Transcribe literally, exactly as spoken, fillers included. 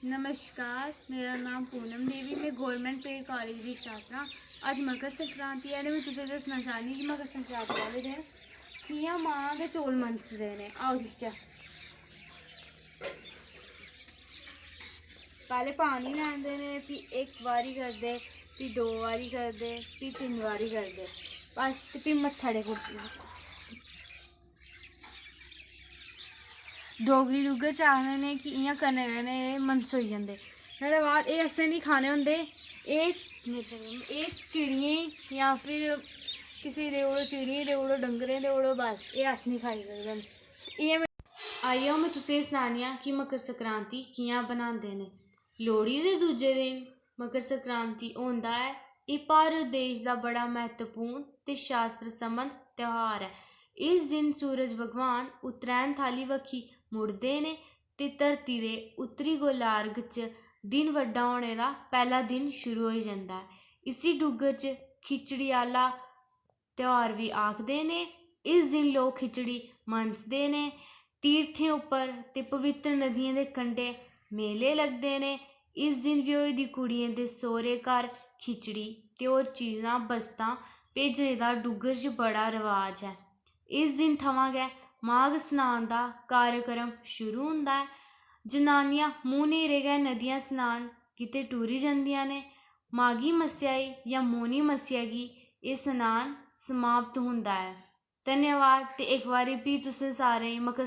नमस्कार, मेरा नाम पूनम देवी, में गौरमेंट पेड कालेज दी छात्रा आं। अज्ज मकर संक्रांति ऐ ते में तुसें दस्सना चाह्न्नी कि मकर संक्रांति आह्ले दिन कि'यां मांह् ते चौल मनसदे न। आओ दिखचै। पैह्लें पानी लैंदे न, फ्ही इक बारी करदे, फ्ही दो बारी करदे, फ्ही तिन्न बारी करदे, बस, ते फ्ही मत्था टेकी ओड़दे। डोगरी डुग्गर च आखदे न कि इ'यां करने कन्नै एह् मनसोई जंदे। नुहाड़े बाद एह् असें निं खाने होंदे, एह्, एह् चिड़ियें गी जां फिर किसी गी देई ओड़ो, चिड़ियें गी देई ओड़ो, डंगरें गी देई ओड़ो, बस, एह् अस निं खाई सकदे। इ'यां में, आई जाओ, में तुसें गी सनानी आं कि मकर संक्रांति कि'यां बनांदे न। लोह्ड़ी दे दूजे दिन मकर संक्रांति होंदा ऐ। एह् भारत देश दा बड़ा म्हत्तवपूर्ण ते शास्त्र संबद्ध त्यहार ऐ। इस दिन सूरज भगवान उत्तरायण आह्ली बक्खी मुड़दे न ते धरती दे उत्तरी गोलार्ध च दिन बड्डा होने दा पैह्ला दिन शुरू होई जंदा ऐ। इसी डुग्गर च खिचड़ी आह्ला त्यहार बी आखदे न। इस दिन लोक खिचड़ी मनसदे न। तीर्थें उप्पर ते पवित्र नदियें दे कंढे मेले लगदे न। इस दिन ब्योही दी कुड़ियें दे सौह्रे घर खिचड़ी ते होर चीजां, बस्तां भेजने दा डुग्गर च बड़ा रवाज ऐ। इस दिन थमां गै माघ स्नान दा कार्यक्रम शुरू होंदा ऐ। जनानियां मूंह् न्हेरे गै नदियां स्नान गितै टुरी जंदियां न। माघी मस्सेआ गी जां मौनी मस्सेआ गी एह् स्नान समाप्त होंदा ऐ। धन्यवाद, ते इक बारी फ्ही तुसें सारें गी मकर